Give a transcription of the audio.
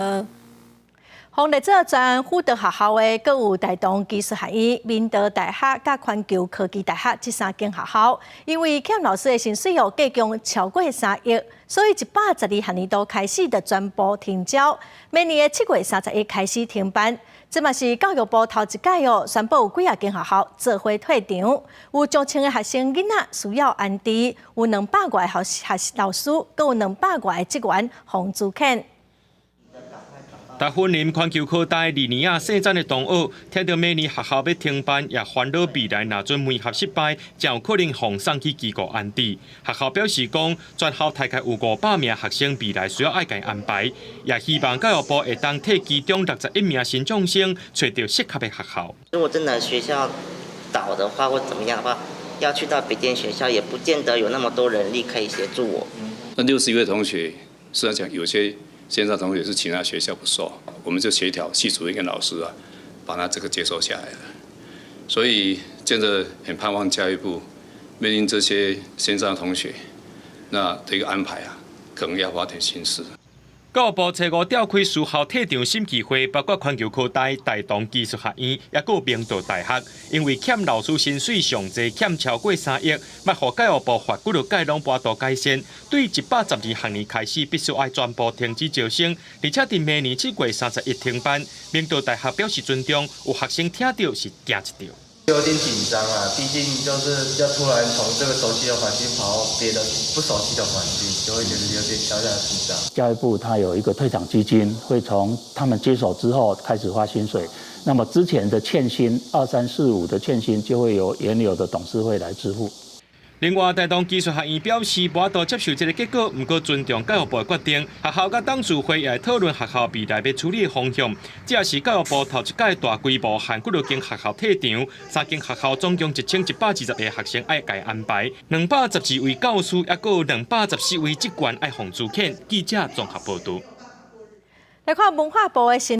予列做專案輔導學校的，閣有大同技術學院、明道大學佮環球科技大學這三間學校，因為欠老師的薪水哦，計共超過3億，所以112學年度開始就全部停招，明年的7月31開始停班。這嘛是教育部頭一擺哦，宣布有幾仔間學校做伙退場，有上千个學生囡仔需要安置，有200外个學學老師，閣有200外个職員予資遣。達芬林環球科大二年仔細漢的同學，聽著明年學校欲停辦，也煩惱未來若準梅合失敗，真有可能予送去機構安置。學校表示講，全校大概有500名學生未來需要愛共安排，也希望教育部會當替其中61名身障生揣著適合的學校。如果真的學校倒的話，或怎麼樣的話，要去到別間學校，也不見得有那麼多人力可以協助我。那61位同學，實際上講有些線上同學是其他學校不收，我們就協調系主任跟老師啊，把他這個接收下來了。所以現在很盼望教育部面臨這些線上同學，那這個安排啊，可能要花點心思。教育部初五召開書校退場審議會，包括環球科大、大同技術學院，抑閣有明道大學，因為欠老師薪水上濟欠超過3億，欲予教育部罰幾落屆攏無法度改善。對112學年開始，必須愛全部停止招生，而且佇明年7月31停班。明道大學表示尊重，有學生聽著是驚一跳。有點緊張啊，畢竟就是要突然從這個熟悉的環境跑到別的不熟悉的環境，就會覺得有點小小的緊張。教育部它有一個退場基金，會從他們接手之後開始發薪水。那麼之前的欠薪二三四五的欠薪，就會由原有的董事會來支付。另外，大同技術學院表示，無法度接受這个結果，毋過尊重教育部的決定。學校佮董事會也會討論學校未來欲處理的方向。這也是教育部頭一擺大規模喊幾落間學校退場，三間學校總共1120個學生愛共安排，212位教師，抑閣有214位職員愛予資遣。記者綜合報導。來看文化部的新。